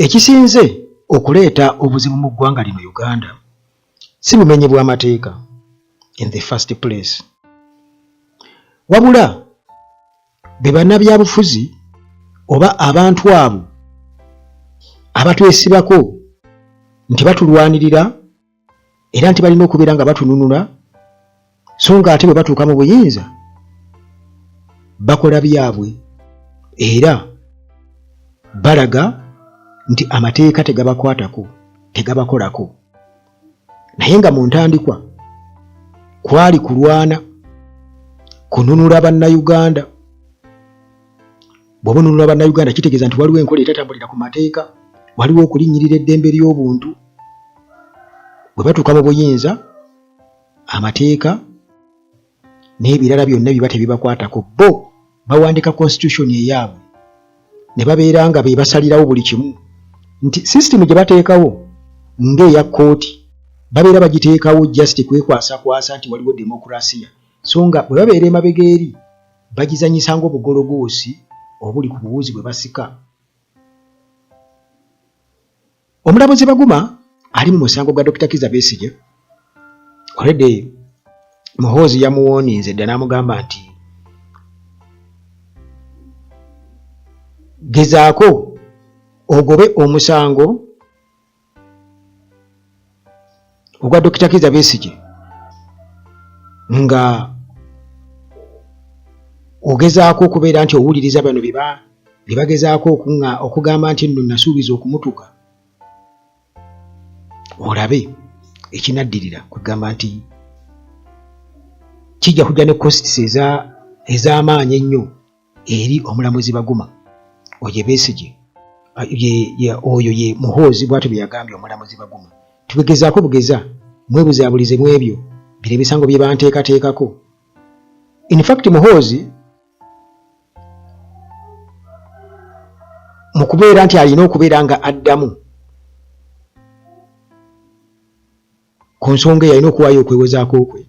Ekisinze okuleeta obuzibu mu ggwanga lino Uganda si bumenyi bw'amateeka in the first place, wabula be bannabyabufuzi oba abantu abo abatwesibako nti batulwanirira era nti balina okubeera nga batununula, so nga ate bwe batuuka mu buyinza bakola byabwe era balaga nti amateeka tegabakwatako, tegabakolako. Naye nga mu ntandikwa kwali kulwana kununula Bannayuganda. Bw'oba onunula Bannayuganda kitegeeza nti waliwo enkola etatambulira ku mateeka, waliwo okulinnyirira eddembe ly'obuntu. Bwe batuuka mu buyinza amateeka n'ebirala byonna biba tebibakwatako, bo bawandiika constitution eyaabwe ne babeera nga be basalirawo buli kimu, nti sisitimu gye bateekawo ng'eya kkooti babeera bagiteekawo just kwekwasakwasa nti waliwo demokurasiya, so nga bwe babeera emabega eri bagizannyisa ng'obugologoosi obuli ku buwuzi bwe basika. Omulamuzi Baguma ali mu musango gwa Dokita Kizza Besigye already Muhoozi yamuwooninze dda n'amugamba nti gezaako ogobe omusango ogwa Dokita Kizza Besigye nga ogezaako okubeera nti owuliriza bano bye bagezaako okugamba nti nno nasuubiza okumutuga, olabe ekinaddirira. Kwegamba nti kijja kujja ne costs ez'amaanyi ennyo eri omulamuzi Baguma oyo Besigye, oyo ye Muhoozi bw'atyo bwe yagambye omulamuzi Baguma. Tugezaako bugeza mwebuzaabulize mu ebyo bino emisango bye banteekateekako. In fact Muhoozi mu kubeera nti alina okubeera nga addamu ku nsonga eyo, alina okuwaayo okwewozaako kwe.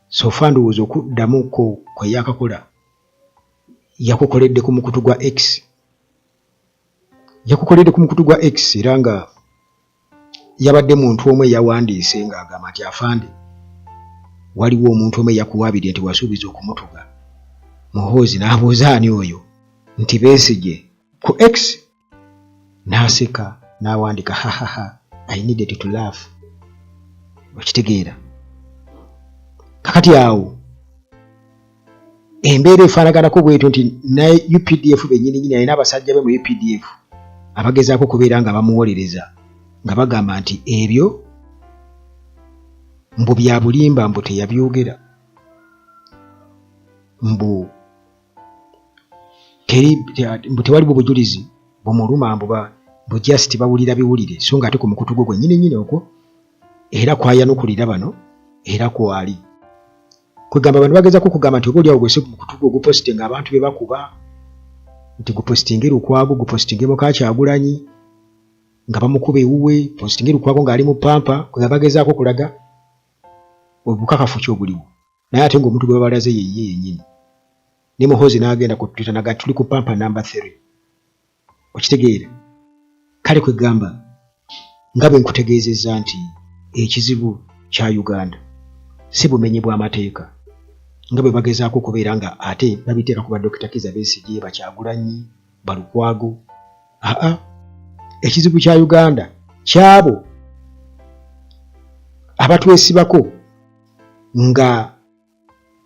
Sofa ndowooza okuddamu ko kwe yakakola yakukoledde ku mukutu gwa X, yakukoledde ku mukutu gwa X, era nga yabadde muntu omu eyawandiise ng'agamba nti afande, waliwo omuntu omu eyakuwaabidde nti wasuubiza okumutuga. Muhoozi n'abuuza ani oyo, nti Besigye ku X, n'aseka n'awandika hahaha, I needed to laugh. Okitegeera? Kakati awo embeera efaanaganako bwetyo nti ne UPDF bennyini nyini alina abasajja be mu UPDF abagezaako okubeera nga bamuwolereza nga bagamba nti ebyo mbu bya bulimba, mbu teyabyogera, mbu teri, mbu tewaliwo bujulizi bumuluma, mbu mbu just bawulira biwulire, so nga ate ku mukutu gwo gwennyini nyini okwo era kwayanukulira bano era kwali kwegamba bano bagezako okugamba nti oba oliawo gwese ku mukutu gwo ogupositinga abantu be bakuba nti gupositinge Lukwago, gupositinge muka Kyagulanyi nga bamukuba ewuwe, positinge Lukwago ng'ali mu pampa. Kwegamba bagezaako okulaga obukakafu ki obuliwo, naye ate ng'omuntu gwe babalaze yeye yennyini. Ne Muhoozi n'agenda ku Twitter naga tuli ku pampa number 3. Okitegeera? Kale kwegamba nga bwe nkutegeezezza nti ekizibu kya Uganda si bumenyi bw'amateeka nga bwe bagezaako okubeera nga ate babiteeka ku ba Dokita Kizza Besigye, Bakyagulanyi, Balukwago. Aa, ekizibu kya Uganda kyabo abatwesibako nga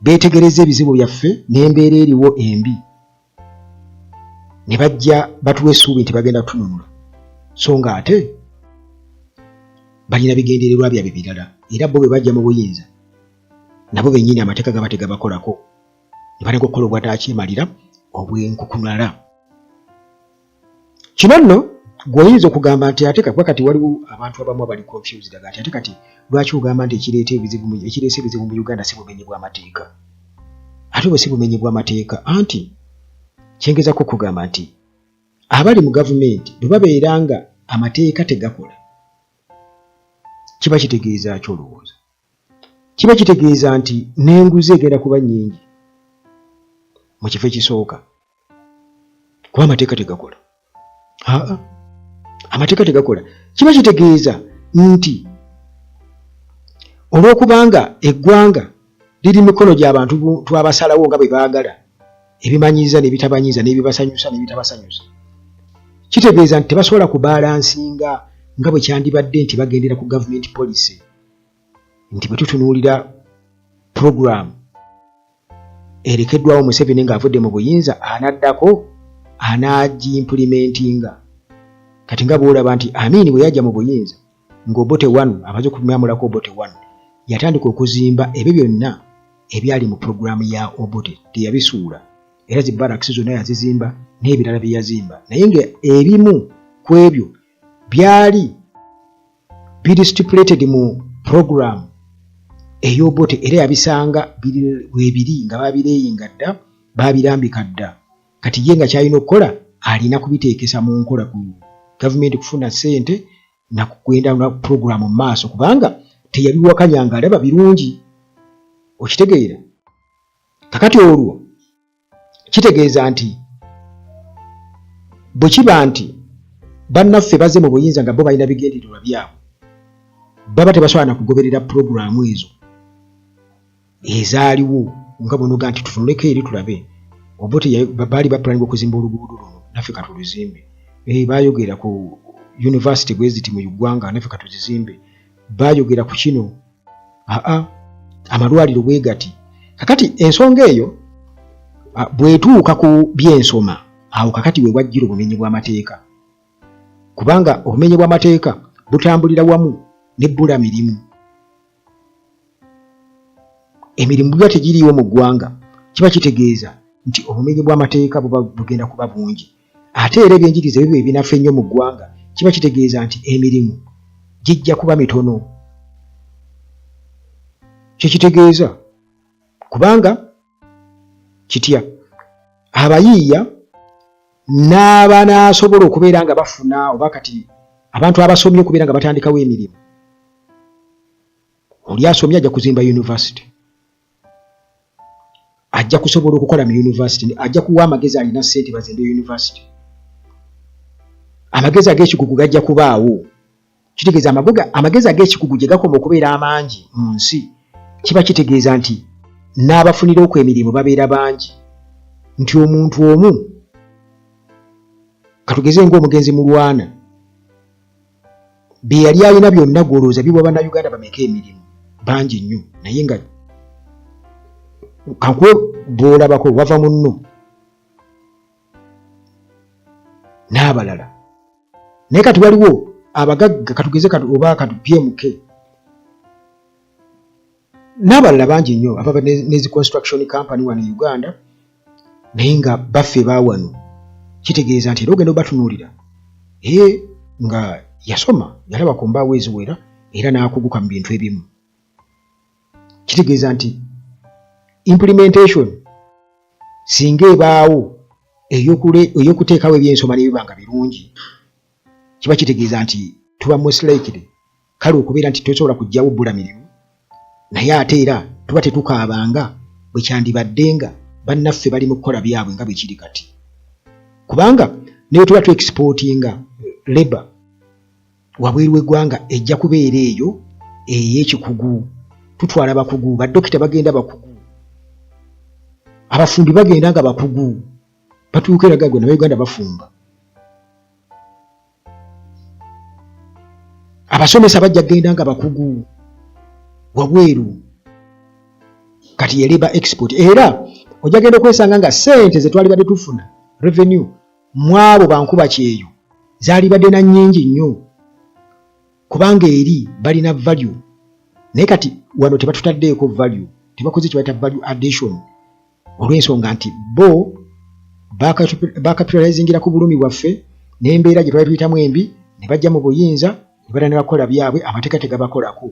beetegereza ebizibu byaffe n'embeera eriwo embi ne bajja batuwa essuubi nti bagenda kutununula, so nga ate balina bigendererwa byabwe birala. Era bo bwe bajja mu buyinza nabo bennyini amateeka gaba tegabakolako ne baleka okukola obwatakyemalira obwenkukunala. Kino nno gw'oyinza okugamba nti ate kuba kati waliwo abantu abamu abali confused aga nti ate kati lwaki ogamba nti ekireeta ebizibu mu, ekireese ebizibu mu Uganda si bumenyi bw'amateeka? Ate bwe si bumenyi bw'amateeka, anti kyengezako okugamba nti abali mu gavumenti bwe babeera nga amateeka tegakola kiba kitegeeza ki olowooza? Kiba kitegeeza nti n'enguzi egenda kuba nnyingi mu kifo ekisooka, kuba amateeka tegakola. Aa, Amateeka tegakola. Kiba kitegeeza nti olw'okubanga eggwanga liri mikono gy'abantu twabasalawo nga bwe baagala, ebimanyiiza n'ebitabanyiiza, n'ebibasanyusa n'ebitabasanyusa, kitegeeza nti tebasobola kubalansinga nga bwe kyandibadde nti bagendera ku gavumenti policy, nti bwe tutunuulira puroguramu erekeddwawo Museveni ng'avudde mu buyinza, anaddako anaagiimpulimentinga. Kati nga bw'olaba nti Amin bwe yajja mu buyinza ng'Obote 1 amaze okumyamulako, Obote 1 yatandika okuzimba ebyo byonna ebyali mu puroguramu ya Obote, teyabisuula, era zi barracks zonna yazizimba n'ebirala bye yazimba, naye nga ebimu ku ebyo byali biri stipulated mu program ey'Obote, era yabisanga bwebiri nga babireeyinga dda, babirambika dda. Kati ye nga kyalina okukola, alina kubiteekesa mu nkola ku gavumenti kufuna ssente nakugenda na puroguramu mu maaso, kubanga teyabiwakanya nga alaba birungi. Okitegeera? Kakati olwo kitegeeza nti bwe kiba nti bannaffe bazze mu buyinza nga bo balina bigendererwa byabwe, baba tebasobola na kugoberera puroguramu ezo ezaaliwo, nga bwonoga nti tutunuleko eri tulabe Obote baali bapulaninga okuzimba oluguudo luno, naffe katuluzimbe. Bayogera ku university bwe ziti mu ggwanga, naffe katuzizimbe. Bayogera ku kino, aa amalwaliro bwe gati. Kakati ensonga eyo bw'etuuka ku byensoma, awo kakati we wajjira obumenyi bw'amateeka, kubanga obumenyi bw'amateeka butambulira wamu n'ebbula mirimu. Emirimu biba tegiriiwo mu ggwanga, kiba kitegeeza nti obumenyi bw'amateeka buba bugenda kuba bungi. Ate era ebyenjigiriza biba ebinafu ennyo mu ggwanga, kiba kitegeeza nti emirimu gijja kuba mitono. Kyekitegeeza kubanga kitya abayiiya n'abanaasobola okubeera nga bafuna, oba kati abantu abasomye okubeera nga batandikawo emirimu. Oli asomye ajja kuzimba university, ajja kusobola okukola mu university, ajja kuwa amagezi, alina ssente bazimbe university, amagezi ag'ekikugu gajja kubaawo. Kitegeeza amagezi ag'ekikugu gye gakoma okubeera amangi mu nsi, kiba kitegeeza nti n'abafunira okwo emirimu babeera bangi, nti omuntu omu, katugeze ng'omugenzi Mulwana, bye yali alina byonna gw'olowooza biwa Bannayuganda bameka emirimu? Bangi nnyo. Naye nga kankuwe bw'olabako wava munno n'abalala. Naye kati waliwo abagagga, katugeze kati oba kati PMK n'abalala bangi nnyo ababa nezi construction company wano e Uganda, naye nga baffe bawano. Kitegeeza nti era ogenda obatunuulira, ee nga yasoma, yalaba ku mbaawo eziwera era n'akuguka mu bintu ebimu. Kitegeeza nti implementation singa ebaawo ey'okuteekawo ebyensoma n'ebiba nga birungi, kiba kitegeeza nti tuba most likely kale okubeera nti tosobola kuggyawo bbula mirimu, naye ate era tuba tetukaabanga bwe kyandibadde nga bannaffe bali mu kukola byabwe nga bwe kiri kati, kubanga ne bwe tuba tu exportinga labor wabweru w'eggwanga, ejja kubeera eyo ey'ekikugu. Tutwala bakugu, badokita bagenda bakugu, abafumbi bagenda nga bakugu, batuuka era gagwe nabauganda bafumba, abasomesa bajja kugenda nga bakugu wabweru. Kati ye labor export, era ojja genda okwesanga nga sente zetwalibadde tufuna revenue mwabo bankuba kyeyo zaalibadde na nnyingi nnyo, kubanga eri balina value, naye kati wano tebatutaddeeko value, tebakoze kyebayita value addition, olw'ensonga nti bo bakapitalizingira ku bulumi bwaffe n'embeera gye twali tuyitamu embi, ne bajja mu buyinza ne batandika kukola byabwe, amateeka tegabakolako.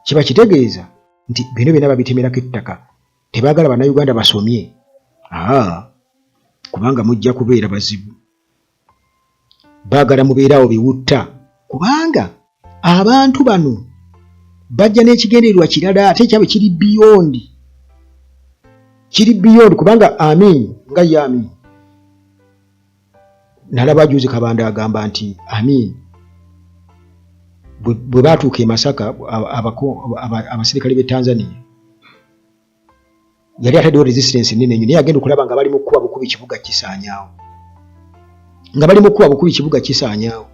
Kiba kitegeeza nti bino byonna babitemerako ettaka, tebaagala Bannayuganda basomye, aa kubanga mujja kubeera bazibu. Baagala mubeere awo biwutta, kubanga abantu bano bajja n'ekigendererwa kirala, ate ekyabwe kiri beyond, kiri beyond, kubanga Amin nga ye Amin. Nalaba juzi Kabanda agamba nti Amin bwe baatuuka e Masaka, abasirikale b'e Tanzania yali ataddewo resistance nnene nnyo, naye agenda okulaba nga bali mu kukuba bukubi kibuga kisaanyaawo, nga bali mu kukuba bukubi kibuga kisaanyaawo,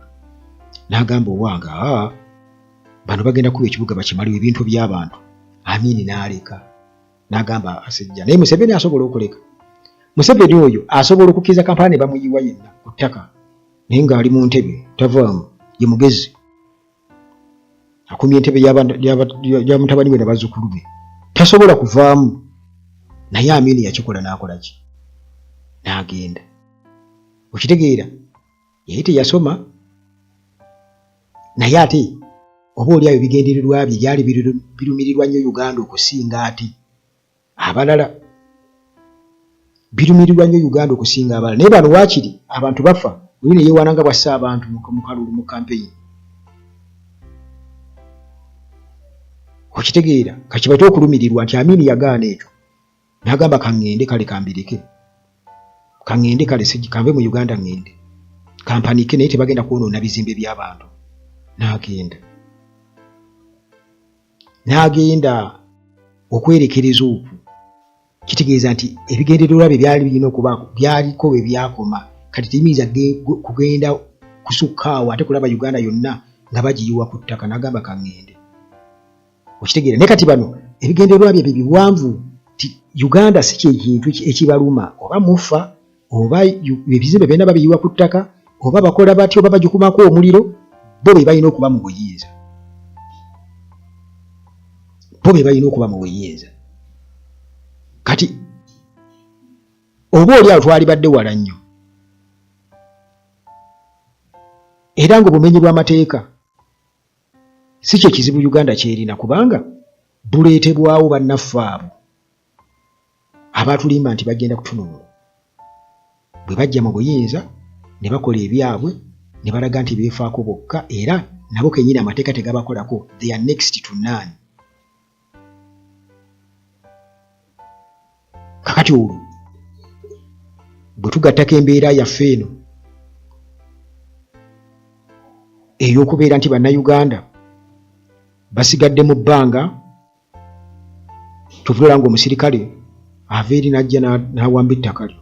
n'agamba owange aa bano bagenda kuba ekibuga bakimaliwo ebintu by'abantu. Amini n'aleka n'agamba asijja. Naye Museveni asobola okuleka. Museveni oyo asobola okukkiriza Kampala ne bamuyiwa yenna ku ttaka, naye ng'ali mu ntebe tavaamu, ye mugezi akumye entebe ya mutabani we na bazzukulu be, tasobola kuvaamu. Naye Amini yakikola n'akola ki? N'agenda. Okitegeera, yali teyasoma, naye ate oba oli ayo bigendererwa bye byali birumirirwa nnyo Uganda okusinga ate abalala, birumirirwa nnyo Uganda okusinga abalala. Naye bano waakiri abantu bafa, oli ne yeewaana nga bw'assa abantu mu kalulu mu kampeyini. Okitegeera, kakibate okulumirirwa nti Amini yagaana ekyo n'agamba kaŋŋende, kale kambireke, kaŋŋende, kale kanve mu Uganda ŋŋende kampanike, naye tebagenda kwonoona bizimbe by'abantu. N'agenda, n'agenda okwerekereza okwo kitegeeza nti ebigendererwa bye byali birina okubaako byaliko we byakoma. Kati teyinza kugenda kusukka awo ate kulaba Uganda yonna nga bagiyiwa ku ttaka, n'agamba kaŋŋende. Okitegeera? Naye kati bano ebigendererwa bye biwanvu ti Uganda si kyekintu ekibaluma, oba mufa oba ebizimbe byonna babiyiwa ku ttaka oba bakola batya oba bagikumako omuliro, bo be balina okuba mu buyinza, bo be balina okuba mu buyinza. Kati oba oli awo twalibadde wala nnyo, era ng'obumenyi bw'amateeka si kye kizibu Uganda ky'erina, kubanga buleetebwawo bannaffe abo abaatulimba nti bagenda kutununula. Bwe bajja mu buyinza ne bakola ebyabwe ne balaga nti beefaako bokka, era nabo kennyini amateeka tegabakolako, they are next to none. Kakati olwo bwe tugattako embeera yaffe eno ey'okubeera nti Bannayuganda basigadde mu bbanga, kyova olaba ng'omusirikale ava eri n'ajja n'awamba ettaka lyo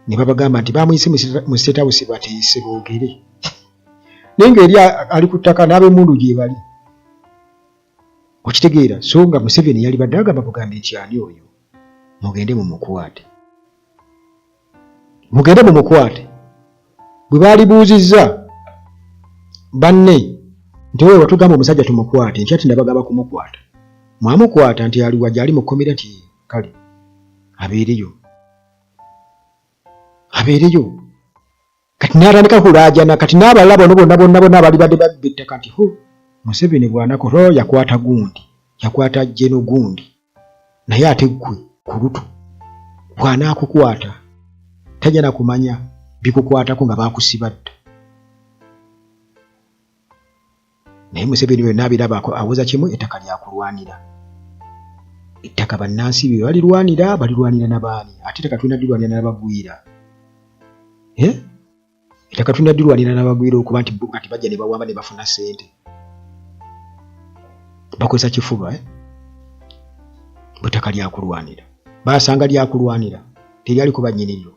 ne babagamba nti bamuyise mu State House bateese boogere, naye ng'eri ali ku ttaka n'ab'emmundu gye bali. Okitegeera? So nga Museveni yalibadde agamba bugambi nti ani oyo, mugende mumukwate, mugende mumukwate. Bwe baalibuuzizza banne nti oyo watugamba omusajja tumukwate, nti ati nabagamba kumukwata, mwamukwata, nti aliwa? Gyali mu kkomera. Nti kale abeereyo, abeereyo. Kati n'atandika kulaajana. Kati n'abalala bano bonna bonna bonna abalibadde babba ettaka nti ho Museveni bw'anakola yakwata gundi, yakwata jeno gundi, naye ate ggwe kulutu bw'anaakukwata tajja na kumanya bikukwatako nga baakusiba dda. Naye Museveni byonna abiraba, awoza kimu, ettaka lyakulwanira. Ettaka bannansi bye balirwanira, balirwanira na baani? Ate ettaka tulina dilwanira n'abagwira, eh? Ettaka tulina dilwanira n'abagwira okuba nti bo kati bajja ne bawamba ne bafuna ssente, bakozesa kifuba, eh? Bwe ttaka lyakulwanira, basanga lyakulwanira, teryaliko bannyiniryo.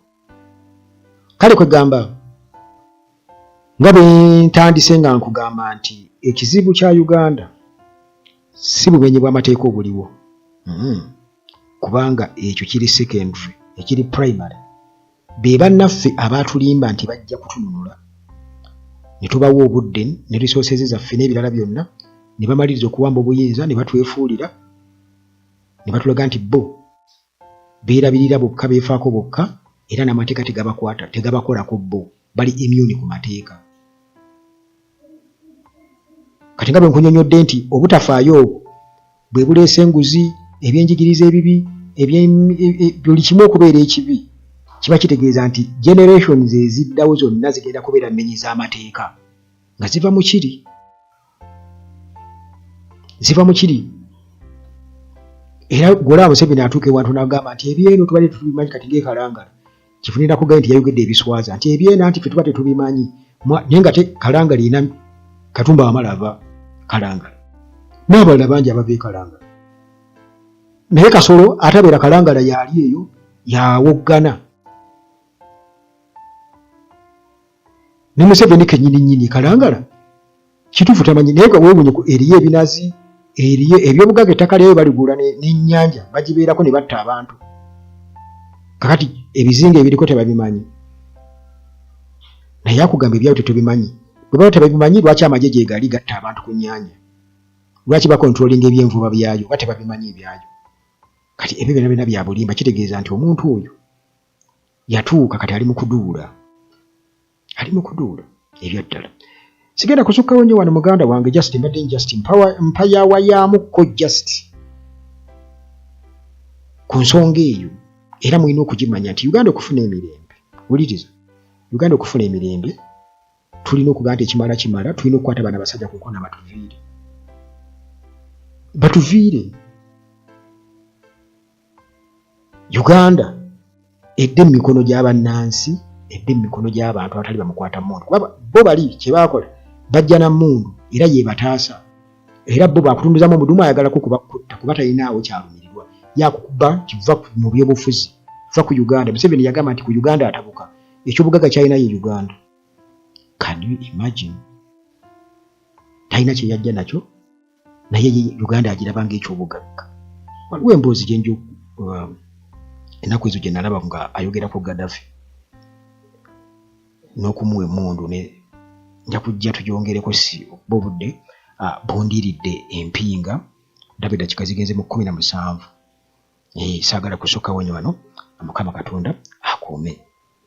Kale kwegamba nga bwe ntandise nga nkugamba nti ekizibu kya Uganda si bumenyi bw'amateeka obuliwo, kubanga ekyo kiri secondary, ekiri primary be bannaffe abaatulimba nti bajja kutununula ne tubawa obudde ne resources zaffe n'ebirala byonna, ne bamaliriza okuwamba obuyinza ne batwefuulira ne batulaga nti bo beerabirira bokka, beefaako bokka, era n'amateeka tegabakwata, tegabakolako, bo bali immune ku mateeka. Kati nga bwe nkunyonyodde nti obutafaayo obwo bwe buleese enguzi, ebyenjigiriza ebibi, buli kimu okubeera ekibi, kiba kitegeeza nti generations eziddawo zonna zigenda kubeera mmenyi z'amateeka nga ziva mu kiri, ziva mu kiri. Era gwolaba Museveni atuuka ewantu n'agamba nti ebyeno tubadde tubimanyi, kati ng'ekalangala. Kifunira kugaye nti yayogedde ebiswaza nti ebyena nti ffe tuba tetubimanyi naye nga te Kalangala erina Katumba Wamala ava Kalangala n'abalala bangi abava e Kalangala naye Kasolo atabeera Kalangala yaali eyo yawoggana ne Museveni kenyini nyini Kalangala kituufu tamanyi naye wewunye eriyo ebinazi eriyo ebyobugaga ettaka lyayo baligula n'ennyanja bagibeerako ne batta abantu kakati ebizinga ebiriko tebabimanyi naye akugamba ebyayo tetubimanyi bwe baba tebabimanyi lwaki amagye gyegali gatta abantu ku nnyanja lwaki bakontrolinga ebyenvuba byayo oba tebabimanyi ebyayo kati ebyo byona byona byabulimba kitegeeza nti omuntu oyo yatuuka kati ali mu kuduula ali mu kuduula ebyaddala sigenda kusukkawo nnyo wano muganda wange just mbadde just mpayawayamukko just ku nsonga eyo era mulina okugimanya nti Uganda okufuna emirembe wuliriza Uganda okufuna emirembe tulina okuga nti ekimala kimala tulina okukwata bana basajja ku nkona batuviire batuviire Uganda edde mu mikono gya bannansi edde mu mikono gy'abantu abatali bamukwata mmundu kuba bo bali kye baakola bajja na mmundu era yebataasa era bo bakutunduzamu omudumu ayagala kukuba kutta kuba talinaawo kyalumirirwa yakukuba kiva mu byobufuzi va ku Uganda Museveni yagamba nti ku Uganda atabuka ekyobugaga kyalina ye Uganda can you imagine talina kyeyajja nakyo naye ye Uganda agiraba ng'ekyobugagga. Waliwo emboozi gye nja ennaku ezo gye nalaba nga ayogera ku Gaddafi n'okumuwa emmundu ne nja kujja tugyongereko si okuba obudde ah, bundiiridde empinga ndaba eddakiika zigenze mu 17 eh, saagala kusukkawo nnyo wano Mukama Katonda akuume.